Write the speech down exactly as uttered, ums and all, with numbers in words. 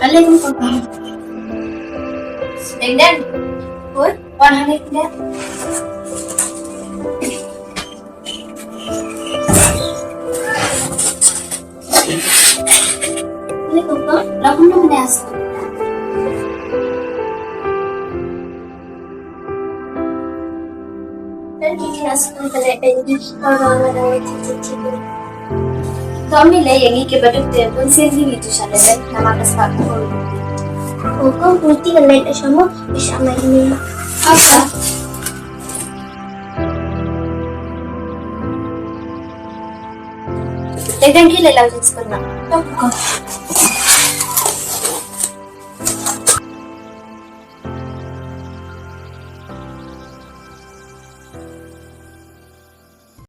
Alaikum, Papa. Deng deng. Oi, wan hangne deng. Alaikum, Papa. Lakum na mene asu. Kan ki kena skul ka leh bad ngi, ka ba nga dang wai tik tik tik. Ka mi leh ïa ngi ki baduk te bun sien ngi tu sha leh bad namar ka spah ko. Ko ko puti ka leh sha mo, sha mai ni. Apa? Te kan ki leh lam skul na. Ko.